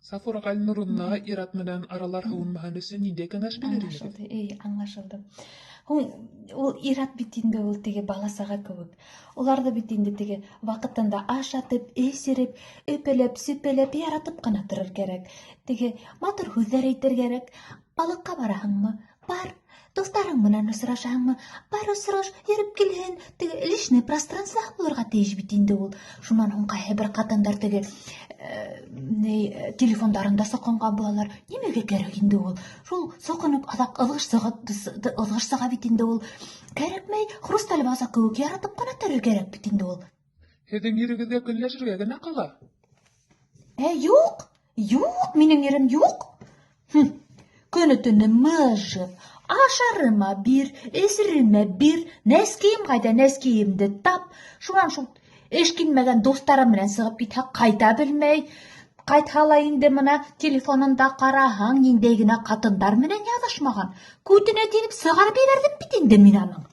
Сафура Ғәлинуровна, ир-ат менән аралар һыуынмаһын өсөн ниндәй кәңәш бирер инегеҙ? Аңлашылды, эй, аңлашылды. Һуң ул ир-ат бит инде ул теге бала-саға кеүек. Уларҙы бит инде теге ваҡытында ашатып, эсереп, өпөләп, сүпеләп, яратып ҡына торор кәрәк. Теге матур һүҙҙәр әйтер кәрәк. Балыҡҡа бараһыңмы? Бар. Дуҫтарың менән осрашаһыңмы? Бар, осраш, йөрөп килһен. Теге личный пространство булырға тейеш бит инде ул. Шунан һуң ҡайһы бер ҡатындар теге ни телефондарында соҡонған булалар. Нимәгә кәрәк инде ул? Шул соҡоноп аҙаҡ ыҙғыш сыға, ыҙғыш сыға бит инде ул. Кәрәкмәй, хрусталь ваза кеүек яратып ҡына торор кәрәк бит инде ул. Һеҙҙең ирегеҙгә көнләшергә генә ҡала. Ә юҡ, юҡ, минең ирем юҡ. Хм, Көнө-төнө мыжып, ашарыма бир, эсеремә бир, нәскием ҡайҙа, нәскиемде тап. Шунан шул эшкинмәгән дуҫтары менән сығып китһә, ҡайта белмәй. Ҡайтһа ла инде мына телефонында ҡараһаң, ниндәй генә ҡатындар менән яҙышмаған. Күтенә тибеп сығарып ебәрҙем бит инде мин аның.